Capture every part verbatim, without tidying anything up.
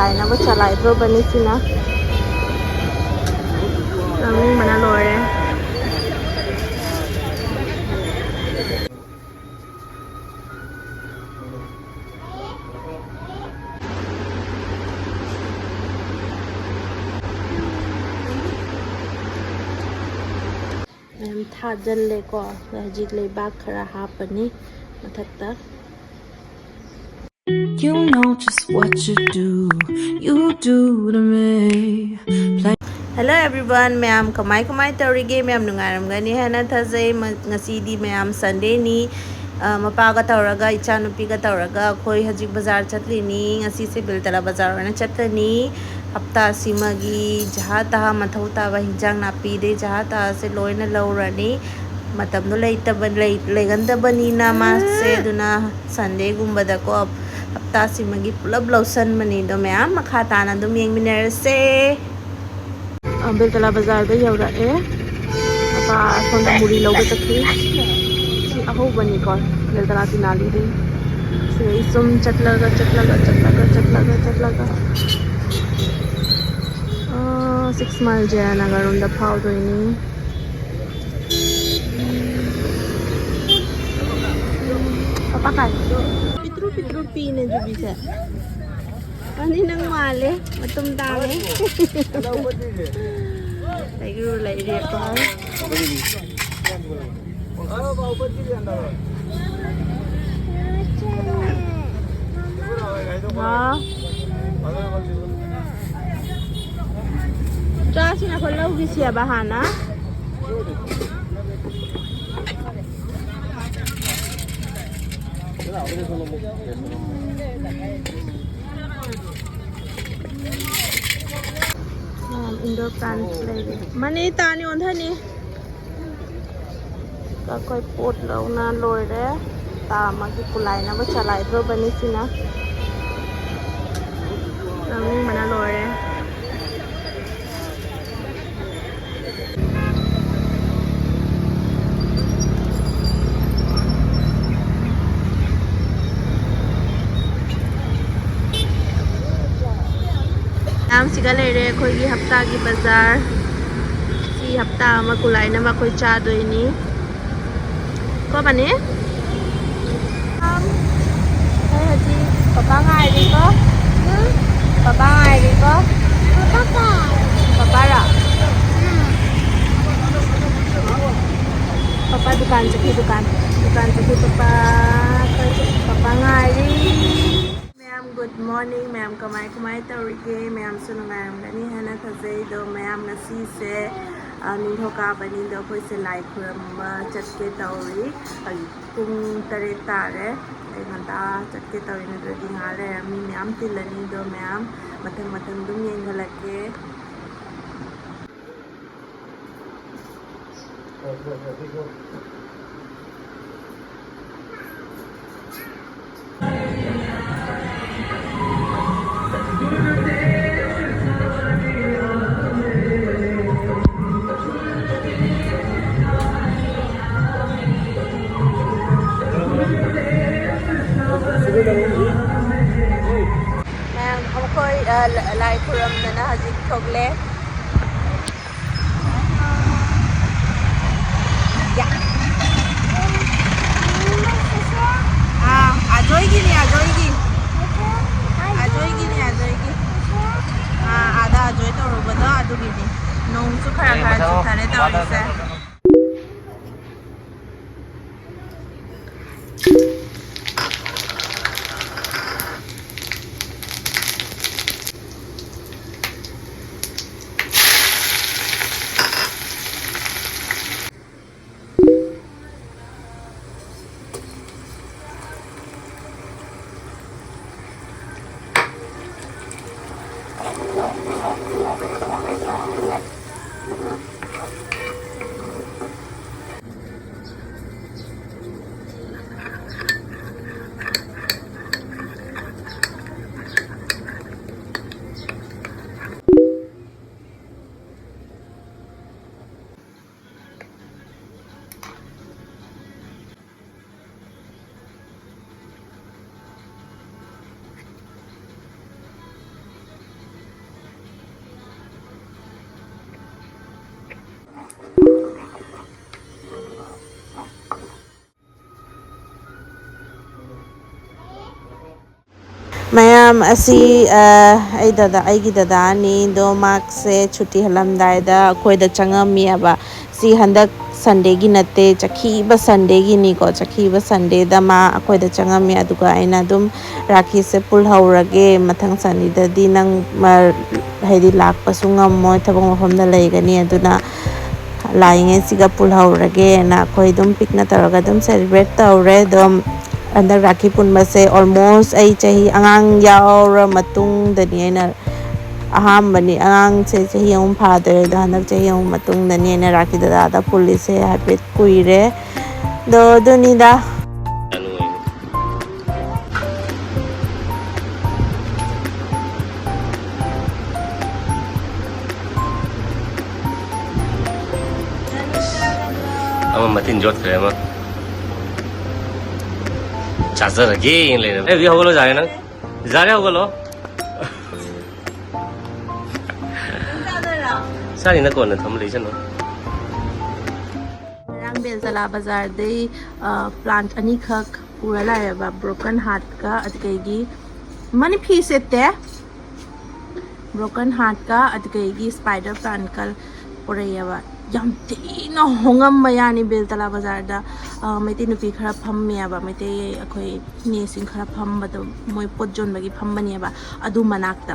ꯍꯥꯏꯅꯕ ꯆꯂꯥꯏꯗ꯭ꯔꯣꯕꯅꯤ ꯁꯤꯅ꯫ ꯅꯣꯛꯅꯤꯡꯕꯅ ꯂꯣꯏꯔꯦ꯫ ꯃꯌꯥꯝ ꯊꯥꯖꯤꯜꯂꯦꯀꯣ꯫ ꯍꯧꯖꯤꯛ ꯂꯩꯕꯥꯛ ꯈꯔ ꯍꯥꯞꯄꯅꯤ ꯃꯊꯛꯇ꯫ You know just what you do, you do to me. Hello everyone, ꯃꯌꯥꯝ ꯀꯃꯥꯏ ꯀꯃꯥꯏ ꯇꯧꯔꯤꯒꯦ? ꯃꯌꯥꯝ ꯅꯨꯡꯉꯥꯏꯔꯝꯒꯅꯤ ꯍꯥꯏꯅ ꯊꯥꯖꯩ꯫ ꯃ-, ꯉꯁꯤꯗꯤ ꯃꯌꯥꯝ Sunday ꯅꯤ꯫ ꯑ, ꯃꯄꯥꯒ ꯇꯧꯔꯒ, ꯏꯆꯥꯅꯨꯄꯤꯒ ꯇꯧꯔꯒ ꯑꯩꯈꯣꯏ ꯍꯧꯖꯤꯛ ꯕꯖꯥꯔ ꯆꯠꯂꯤꯅꯤ꯫ ꯉꯁꯤꯁꯦ ꯕꯤꯜꯇꯂꯥ ꯕꯖꯥꯔ ꯑꯣꯏꯅ ꯆꯠꯂꯅꯤ꯫ ꯍꯞꯇꯥꯁꯤꯃꯒꯤ ꯖꯍꯥ ꯇꯍꯥ ꯃꯊꯧ ꯇꯥꯕ ꯍꯤꯟꯖꯥꯡ ꯅꯥꯄꯤꯗꯩ ꯖꯍꯥ ꯇꯍꯥꯁꯦ ꯂꯣꯏꯅ ꯂꯧꯔꯅꯤ꯫ ꯃꯇꯝꯗꯣ ꯂꯩꯇꯕ, ꯂꯩ-, ꯂꯩꯒꯟꯗꯕꯅꯤꯅ ꯃꯥꯁꯦ, ꯑꯗꯨꯅ Sunday ꯒꯨꯝꯕꯗꯀꯣ ꯍꯞꯇꯥꯁꯤꯃꯒꯤ ꯄꯨꯂꯞ ꯂꯧꯁꯟꯕꯅꯤ꯫ ꯑꯗꯣ ꯃꯌꯥꯝ ꯃꯈꯥ ꯇꯥꯅ ꯑꯗꯨꯝ ꯌꯦꯡꯃꯤꯟꯅꯔꯁꯦ꯫ ꯑ, ꯕꯦꯜꯇꯂꯥ ꯕꯖꯥꯔꯗ ꯌꯧꯔꯛꯑꯦ꯫ ꯃꯄꯥ ꯑꯁꯣꯝꯗ ꯃꯨꯔꯤ ꯂꯧꯕ ꯆꯠꯈꯤ꯫ ꯁꯤ ꯑꯍꯧꯕꯅꯤꯀꯣ, ꯕꯦꯜꯇꯂꯥ ꯇꯤꯅꯥꯂꯤꯗꯩ꯫ ꯁꯤꯗꯩ ꯁꯨꯝ ꯆꯠꯂꯒ, ꯆꯠꯂꯒ, ꯆꯠꯂꯒ, ꯆꯠꯂꯒ, ꯆꯠꯂꯒ, ꯑ, ꯁꯤꯛꯁ ꯃꯥꯏꯜ ꯖꯌꯥꯅꯒꯔ ꯔꯣꯝꯗ ꯐꯥꯎꯗꯣꯏꯅꯤ꯫ ꯄꯄꯥ ꯀꯥꯏ? ꯄꯤꯇ꯭ꯔꯨ ꯄꯤꯇ꯭ꯔꯨ ꯄꯤꯅꯦ ꯖꯨꯕꯤꯁꯦ꯫ ꯑꯅꯤ ꯅꯪ ꯃꯥꯜꯂꯦ, ꯃꯇꯨꯝ ꯇꯥꯔꯦ꯫ ꯂꯩꯔꯨ ꯂꯩꯔꯦꯀꯣ꯫ ꯍꯥꯎ꯫ ꯆꯥꯁꯤꯅ ꯑꯩꯈꯣꯏ ꯂꯧꯈꯤꯁꯦꯕ ꯍꯥꯟꯅ꯫ ꯌꯥꯝ indoor plants ꯂꯩꯔꯦ꯫ ꯃꯅꯤ ꯇꯥꯅꯤ ꯑꯣꯟꯊꯅꯤ꯫ ꯑꯩꯈꯣꯏ ꯄꯣꯠ ꯂꯧꯅ ꯂꯣꯏꯔꯦ꯫ ꯇꯥ ꯑꯃꯒꯤ ꯄꯨꯂꯥꯏꯅꯕ ꯆꯂꯥꯏꯗ꯭ꯔꯣꯕꯅꯤ ꯁꯤꯅ꯫ ꯅꯣꯛꯅꯤꯡꯕꯅ ꯂꯣꯏꯔꯦ꯫ ꯃꯌꯥꯝꯁꯤꯒ ꯂꯩꯔꯦ ꯑꯩꯈꯣꯏꯒꯤ ꯍꯞꯇꯥꯒꯤ ꯕꯖꯥꯔ꯫ ꯁꯤ ꯍꯞꯇꯥ ꯑꯃ ꯀꯨꯂꯥꯏꯅꯕ ꯑꯩꯈꯣꯏ ꯆꯥꯗꯣꯏꯅꯤ꯫ ꯀꯣ ꯄꯅꯤ? ꯑꯩꯈꯣꯏ ꯍꯧꯖꯤꯛ ꯄꯄꯥ ꯉꯥꯏꯔꯤꯀꯣ꯫ ꯄꯄꯥ ꯉꯥꯏꯔꯤꯀꯣ꯫ ꯄꯄꯥꯔꯣ? ꯄꯄꯥ ꯗꯨꯀꯥꯟ ꯆꯠꯈꯤ, ꯗꯨꯀꯥꯟ꯫ ꯗꯨꯀꯥꯟ ꯆꯠꯈꯤ ꯄꯄꯥ꯫ ꯑꯩꯈꯣꯏ ꯄꯄꯥ ꯉꯥꯏꯔꯤ꯫ ꯃꯌꯥꯝ, good morning꯫ ꯃꯌꯥꯝ ꯀꯃꯥꯏ ꯀꯃꯥꯏ ꯇꯧꯔꯤꯒꯦ? ꯃꯌꯥꯝꯁꯨ ꯅꯨꯡꯉꯥꯏꯔꯝꯒꯅꯤ ꯍꯥꯏꯅ ꯈꯟꯖꯩ꯫ ꯑꯗꯣ ꯃꯌꯥꯝ, ꯉꯁꯤꯁꯦ, ꯑ, ꯅꯤꯡꯊꯧꯀꯥꯕꯅꯤꯗꯣ ꯑꯩꯈꯣꯏꯁꯦ ꯂꯥꯏ ꯈꯨꯔꯨꯝꯕ ꯆꯠꯀꯦ ꯇꯧꯔꯤ꯫ ꯍꯧꯖꯤꯛ ꯄꯨꯡ ꯇꯔꯦꯠ ꯇꯥꯔꯦ꯫ ꯑꯩ ꯉꯟꯇꯥ ꯆꯠꯀꯦ ꯇꯧꯔꯤ, ꯅꯠꯇ꯭ꯔꯗꯤ ꯉꯥꯏꯍꯥꯛ ꯂꯩꯔ ꯃꯤ ꯃꯌꯥꯝ ꯇꯤꯜꯂꯅꯤ꯫ ꯑꯗꯣ ꯃꯌꯥꯝ ꯃꯊꯪ ꯃꯊꯪ ꯑꯗꯨꯝ ꯌꯦꯡꯍꯜꯂꯛꯀꯦ꯫ ꯃꯌꯥꯝ ꯑꯩꯈꯣꯏ, ꯑ, ꯂ-, ꯂꯥꯏ ꯈꯨꯔꯝꯗꯅ ꯍꯧꯖꯤꯛ ꯊꯣꯛꯂꯦ꯫ ꯌꯥ꯫ ꯑꯥ, ꯑꯖꯣꯏꯒꯤꯅꯤ, ꯑꯖꯣꯏꯒꯤ꯫ ꯑꯖꯣꯏꯒꯤꯅꯤ, ꯑꯖꯣꯏꯒꯤ꯫ ꯑꯥ, ꯑꯥꯗ ꯑꯖꯣꯏ ꯇꯧꯔꯨꯕꯗꯣ ꯑꯗꯨꯒꯤꯅꯤ꯫ ꯅꯣꯡꯁꯨ ꯈꯔ ꯈꯔ ꯆꯨꯊꯔꯦ ꯇꯧꯔꯤꯁꯦ꯫ ꯑꯁꯤ ꯑꯩ ꯗꯗꯥ ꯑꯩꯒꯤ ꯗꯗꯥꯅꯤ ꯑꯗꯣ ꯃꯥꯁꯦ ꯁꯨꯇꯤ ꯍꯜꯂꯝꯗꯥꯏꯗ ꯑꯩꯈꯣꯏꯗ ꯆꯪꯉꯝꯃꯤꯑꯕ꯫ ꯁꯤ ꯍꯟꯗꯛ ꯁꯟꯗꯦꯒꯤ ꯅꯠꯇꯦ, ꯆꯠꯈꯤꯕ ꯁꯟꯗꯦꯒꯤꯅꯤꯀꯣ꯫ ꯆꯠꯈꯤꯕ ꯁꯟꯗꯦꯗ ꯃꯥ ꯑꯩꯈꯣꯏꯗ ꯆꯪꯉꯝꯃꯤ꯫ ꯑꯗꯨꯒ ꯑꯩꯅ ꯑꯗꯨꯝ ꯔꯥꯈꯤꯁꯦ ꯄꯨꯜꯍꯧꯔꯒꯦ, ꯃꯊꯪ ꯁꯟꯗꯦꯗꯗꯤ ꯅꯪ ꯍꯥꯏꯗꯤ ꯂꯥꯛꯄꯁꯨ ꯉꯝꯃꯣꯏ, ꯊꯕꯛ ꯃꯐꯝꯗ ꯂꯩꯒꯅꯤ꯫ ꯑꯗꯨꯅ ꯂꯥꯛꯏꯉꯩꯁꯤꯒ ꯄꯨꯜꯍꯧꯔꯒꯦꯅ ꯑꯩꯈꯣꯏ ꯑꯗꯨꯝ ꯄꯤꯛꯅ ꯇꯧꯔꯒ ꯑꯗꯨꯝ ꯁꯦꯂꯦꯕ꯭ꯔꯦꯠ ꯇꯧꯔꯦ꯫ ꯑꯗꯣ ꯍꯟꯗꯛ ꯔꯥꯈꯤ ꯄꯨꯟꯕꯁꯦ ꯑꯣꯜꯃꯣꯁ ꯑꯩ ꯆꯍꯤ ꯑꯉꯥꯡ ꯌꯥꯎꯔ ꯃꯇꯨꯡꯗꯅꯤ ꯑꯩꯅ ꯑꯍꯥꯝꯕꯅꯤ꯫ ꯑꯉꯥꯡꯁꯦ ꯆꯍꯤ ꯑꯍꯨꯝ ꯐꯥꯗꯣꯔꯦ꯫ ꯑꯗꯣ ꯍꯟꯗꯛ ꯆꯍꯤ ꯑꯍꯨꯝ ꯃꯇꯨꯡꯗꯅꯤ ꯑꯩꯅ ꯔꯥꯈꯤ ꯗꯗꯥꯗ ꯄꯨꯜꯂꯤꯁꯦ꯫ ꯍꯥꯏꯐꯦꯠ ꯀꯨꯏꯔꯦ꯫ ꯑꯗꯣ ꯑꯗꯨꯅꯤꯗ꯫ ꯑꯃ ꯃꯇꯤꯟ ꯌꯣꯠꯈ꯭ꯔꯦ ꯑꯃ꯫ ꯆꯥꯖꯔꯒꯦ ꯂꯩꯔꯕ꯫ ꯑꯦ, ꯍꯧꯒꯠꯂꯣ, ꯌꯥꯔꯦ ꯅꯪ꯫ ꯌꯥꯔꯦ, ꯍꯧꯒꯠꯂꯣ꯫ ꯆꯥꯅꯤꯅ ꯀꯣꯟꯅ ꯊꯝ ꯂꯩꯁꯅꯨ꯫ ꯉꯔꯥꯡ ꯕꯦꯜꯇꯂꯥ ꯕꯖꯥꯔꯗꯩ ꯄ꯭ꯂꯥꯟꯠ ꯑꯅꯤꯈꯛ ꯄꯨꯔ ꯂꯥꯛꯑꯦꯕ, ꯕ꯭ꯔꯣꯀꯟ ꯍꯥꯔꯠꯀ ꯑꯗꯨꯗꯒꯤ ꯃꯅꯤ ꯐꯤ ꯁꯦꯠꯇꯦ꯫ ꯕ꯭ꯔꯣꯀꯟ ꯍꯥꯔꯠꯀ ꯑꯗꯨꯗꯒꯤ ꯁ꯭ꯄꯥꯏꯗꯔ ꯄ꯭ꯂꯥꯟꯠꯀ ꯄꯨꯔꯛꯑꯦꯕ꯫ ꯌꯥꯝ ꯊꯤꯅ ꯍꯣꯡꯉꯝꯕ ꯌꯥꯅꯤ ꯕꯦꯜꯇꯂꯥ ꯕꯖꯥꯔꯗ꯫ ꯃꯩꯇꯩ ꯅꯨꯄꯤ ꯈꯔ ꯐꯝꯃꯦꯕ, ꯃꯩꯇꯩ ꯑꯩꯈꯣꯏ ꯏꯅꯦꯁꯤꯡ ꯈꯔ ꯐꯝꯕꯗꯣ, ꯃꯣꯏ ꯄꯣꯠ ꯌꯣꯟꯕꯒꯤ ꯐꯝꯕꯅꯦꯕ ꯑꯗꯨ ꯃꯅꯥꯛꯇ꯫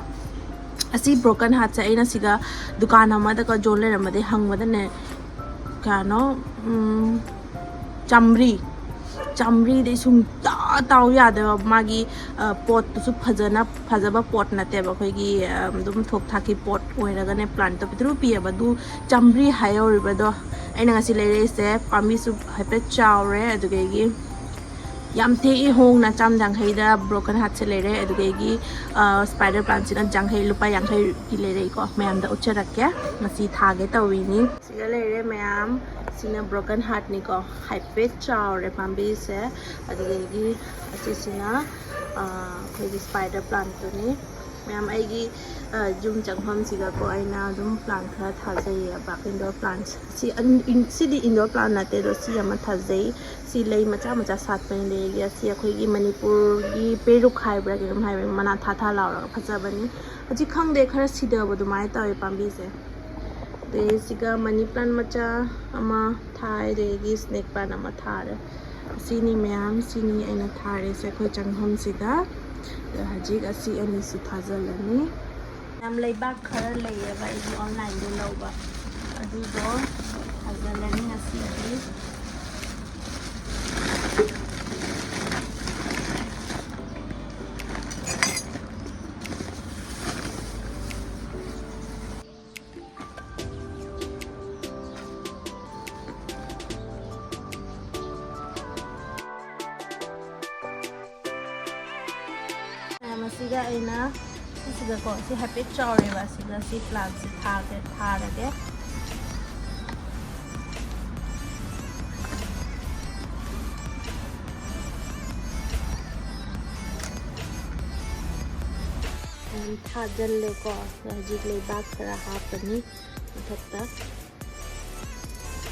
ꯑꯁꯤ ꯕ꯭ꯔꯣꯀꯟ ꯍꯥꯔꯠꯁꯦ ꯑꯩꯅ ꯁꯤꯗ ꯗꯨꯀꯥꯟ ꯑꯃꯗꯒ ꯌꯣꯟ ꯂꯩꯔꯝꯕꯗꯒꯤ ꯍꯪꯕꯗꯅꯦ, ꯀꯌꯥꯅꯣ, ꯎꯝ, ꯆꯥꯝꯃꯔꯤ꯫ ꯆꯥꯝꯃꯔꯤꯗꯤ ꯁꯨꯡꯇꯥ ꯇꯥꯎ ꯌꯥꯗꯦꯕ꯫ ꯃꯥꯒꯤ ꯄꯣꯠꯇꯨꯁꯨ ꯐꯖꯅ ꯐꯖꯕ ꯄꯣꯠ ꯅꯠꯇꯦꯕ꯫ ꯑꯩꯈꯣꯏꯒꯤ ꯑꯗꯨꯝ ꯊꯣꯛ ꯊꯥꯛꯀꯤ ꯄꯣꯠ ꯑꯣꯏꯔꯒꯅꯦ, ꯄ꯭ꯂꯥꯟꯠꯇꯣ ꯄꯤꯛꯇ꯭ꯔꯨ ꯄꯤꯛꯑꯦꯕ꯫ ꯑꯗꯨ ꯆꯥꯝꯃꯔꯤ ꯍꯥꯏꯍꯧꯔꯤꯕꯗꯣ꯫ ꯑꯩꯅ ꯉꯁꯤ ꯂꯩꯔꯛꯏꯁꯦ ꯄꯥꯝꯕꯤꯁꯨ ꯍꯥꯏꯐꯦꯠ ꯆꯥꯎꯔꯦ, ꯑꯗꯨꯗꯒꯤ ꯌꯥꯝ ꯊꯤ ꯍꯣꯡꯅ ꯆꯥꯝ ꯌꯥꯡꯈꯩꯗ ꯕ꯭ꯔꯣꯀꯟ ꯍꯥꯔꯠꯁꯦ ꯂꯩꯔꯦ꯫ ꯑꯗꯨꯗꯒꯤ ꯁ꯭ꯄꯥꯏꯗꯔ ꯄ꯭ꯂꯥꯟꯠꯁꯤꯅ ꯌꯥꯡꯈꯩ, ꯂꯨꯄꯥ ꯌꯥꯡꯈꯩꯒꯤ ꯂꯩꯔꯛꯏꯀꯣ꯫ ꯃꯌꯥꯝꯗ ꯎꯠꯆꯔꯛꯀꯦ꯫ ꯉꯁꯤ ꯊꯥꯒꯦ ꯇꯧꯔꯤꯅꯤ꯫ ꯁꯤꯗ ꯂꯩꯔꯦ ꯃꯌꯥꯝ꯫ ꯁꯤꯅ ꯕ꯭ꯔꯣꯀꯟ ꯍꯥꯔꯠꯅꯤꯀꯣ꯫ ꯍꯥꯏꯐꯦꯠ ꯆꯥꯎꯔꯦ ꯄꯥꯝꯕꯤꯁꯦ꯫ ꯑꯗꯨꯗꯒꯤ ꯑꯁꯤꯁꯤꯅ ꯑꯩꯈꯣꯏꯒꯤ ꯁ꯭ꯄꯥꯏꯗꯔ ꯄ꯭ꯂꯥꯟꯠꯇꯨꯅꯤ꯫ ꯃꯌꯥꯝ, ꯑꯩꯒꯤ ꯑ, ꯌꯨꯝ ꯆꯪꯐꯝꯁꯤꯗꯀꯣ ꯑꯩꯅ ꯑꯗꯨꯝ ꯄ꯭ꯂꯥꯟ ꯈꯔ ꯊꯥꯖꯩꯌꯦꯕ, ꯏꯟꯗꯣꯔ ꯄ꯭ꯂꯥꯟꯁ꯫ ꯁꯤ ꯑꯟ-, ꯏꯟ-, ꯁꯤꯗꯤ ꯏꯟꯗꯣꯔ ꯄ꯭ꯂꯥꯟ ꯅꯠꯇꯦ, ꯑꯗꯣ ꯁꯤ ꯑꯃ ꯊꯥꯖꯩ꯫ ꯁꯤ ꯂꯩ ꯃꯆꯥ ꯃꯆꯥ ꯁꯥꯠꯄꯅꯤ꯫ ꯑꯗꯒꯤ ꯑꯁꯤ ꯑꯩꯈꯣꯏꯒꯤ ꯃꯅꯤꯄꯨꯔꯒꯤ ꯄꯦꯔꯨꯛ ꯍꯥꯏꯕ꯭ꯔꯥ ꯀꯩꯅꯣꯝ ꯍꯥꯏꯕꯅꯤ, ꯃꯅꯥ ꯊꯥ ꯊꯥ ꯂꯥꯎꯔꯒ ꯐꯖꯕꯅꯤ꯫ ꯍꯧꯖꯤꯛ ꯈꯪꯗꯦ, ꯈꯔ ꯁꯤꯗꯕ ꯑꯗꯨꯃꯥꯏꯅ ꯇꯧꯋꯦ ꯄꯥꯝꯕꯤꯁꯦ꯫ ꯑꯗꯩ ꯁꯤꯒ ꯃꯅꯤ ꯄ꯭ꯂꯥꯟ ꯃꯆꯥ ꯑꯃ ꯊꯥꯏ, ꯑꯗꯒꯤ ꯁ꯭ꯅꯦꯛ ꯄ꯭ꯂꯥꯟ ꯑꯃ ꯊꯥꯔꯦ꯫ ꯁꯤꯅꯤ ꯃꯌꯥꯝ, ꯁꯤꯅꯤ ꯑꯩꯅ ꯊꯥꯔꯤꯁꯦ ꯑꯩꯈꯣꯏ ꯆꯪꯐꯝꯁꯤꯗ꯫ ꯑꯗꯣ ꯍꯧꯖꯤꯛ ꯑꯁꯤ ꯑꯅꯤꯁꯤ ꯊꯥꯖꯤꯜꯂꯅꯤ꯫ ꯌꯥꯝ ꯂꯩꯕꯥꯛ ꯈꯔ ꯂꯩꯌꯦꯕ ꯑꯩꯒꯤ ꯑꯣꯟꯂꯥꯏꯟꯗ ꯂꯧꯕ, ꯑꯗꯨꯗꯣ ꯊꯥꯖꯤꯜꯂꯅꯤ ꯉꯁꯤꯗꯤ꯫ ꯃꯌꯥꯝ ꯑꯁꯤꯒ ꯑꯩꯅ ꯁꯤꯁꯤꯒꯀꯣ, ꯁꯤ ꯍꯥꯏꯐꯦꯠ ꯆꯥꯎꯔꯦꯕ, ꯑꯁꯤꯒ ꯁꯤ ꯄ꯭ꯂꯥꯟꯁꯦ ꯊꯥꯒꯦ, ꯊꯥꯔꯒꯦ꯫ ꯌꯥꯝ ꯊꯥꯖꯤꯜꯂꯦꯀꯣ꯫ ꯍꯧꯖꯤꯛ ꯂꯩꯕꯥꯛ ꯈꯔ ꯍꯥꯞꯄꯅꯤ ꯃꯊꯛꯇ꯫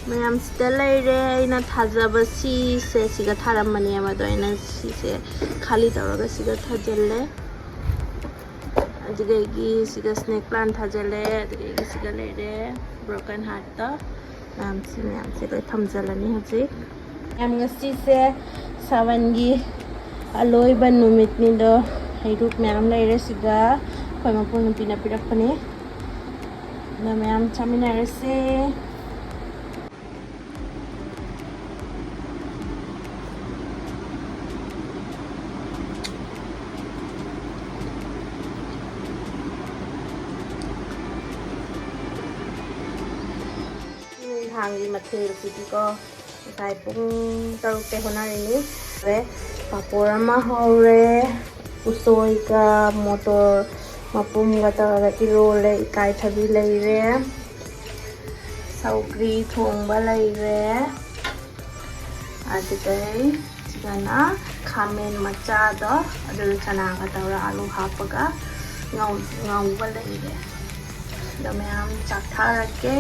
ꯃꯌꯥꯝ, ꯁꯤꯗ ꯂꯩꯔꯦ ꯑꯩꯅ ꯊꯥꯖꯕ ꯁꯤꯁꯦ, ꯁꯤꯒ ꯊꯥꯔꯝꯕꯅꯦꯕ, ꯑꯗꯣ ꯑꯩꯅ ꯁꯤꯁꯦ ꯈꯥꯂꯤ ꯇꯧꯔꯒ ꯁꯤꯒ ꯊꯥꯖꯤꯜꯂꯦ꯫ ꯑꯗꯨꯗꯒꯤ ꯁꯤꯒ ꯁ꯭ꯅꯦꯛ ꯄ꯭ꯂꯥꯟ ꯊꯥꯖꯤꯜꯂꯦ꯫ ꯑꯗꯨꯗꯒꯤ ꯁꯤꯒ ꯂꯩꯔꯦ ꯕ꯭ꯔꯣꯀꯟ ꯍꯥꯔꯠꯇ꯫ ꯃꯌꯥꯝꯁꯤ, ꯃꯌꯥꯝꯁꯦ ꯂꯣꯏ ꯊꯝꯖꯤꯜꯂꯅꯤ ꯍꯧꯖꯤꯛ꯫ ꯃꯌꯥꯝ, ꯉꯁꯤꯁꯦ ꯁꯥꯕꯟꯒꯤ ꯑꯂꯣꯏꯕ ꯅꯨꯃꯤꯠꯅꯤꯗꯣ꯫ ꯍꯩꯔꯨꯛ ꯃꯌꯥꯝ ꯂꯩꯔꯦ ꯁꯤꯗ, ꯑꯩꯈꯣꯏ ꯃꯄꯨ ꯅꯨꯄꯤꯅ ꯄꯤꯔꯛꯄꯅꯦ꯫ ꯑꯗꯣ ꯃꯌꯥꯝ ꯆꯥꯃꯤꯟꯅꯔꯁꯦ꯫ ꯅꯨꯡꯗꯥꯡꯒꯤ ꯃꯊꯦꯜꯁꯤꯗꯤꯀꯣ, ꯉꯁꯥꯏ ꯄꯨꯡ ꯇꯔꯨꯛꯇ ꯍꯣꯠꯅꯔꯤꯅꯤ꯫ ꯄꯥꯐꯣꯔ ꯑꯃ ꯍꯧꯔꯦ, ꯎꯁꯣꯏꯒ ꯃꯣꯇꯣꯔ ꯃꯄꯨꯝꯒ ꯇꯧꯔꯒ ꯏꯔꯣꯜꯂꯦ, ꯏꯀꯥꯏꯊꯕꯤ ꯂꯩꯔꯦ, ꯁꯧꯒ꯭ꯔꯤ ꯊꯣꯡꯕ ꯂꯩꯔꯦ, ꯑꯗꯨꯗꯩ ꯁꯤꯗꯅ ꯈꯥꯃꯦꯟ ꯃꯆꯥꯗꯣ, ꯑꯗꯨꯗ ꯆꯅꯥꯒ ꯇꯧꯔ ꯑꯂꯨ ꯍꯥꯞꯄꯒ ꯉꯧ- ꯉꯧꯕ ꯂꯩꯔꯦ꯫ ꯑꯗꯣ ꯃꯌꯥꯝ ꯆꯥꯊꯔꯒꯦ꯫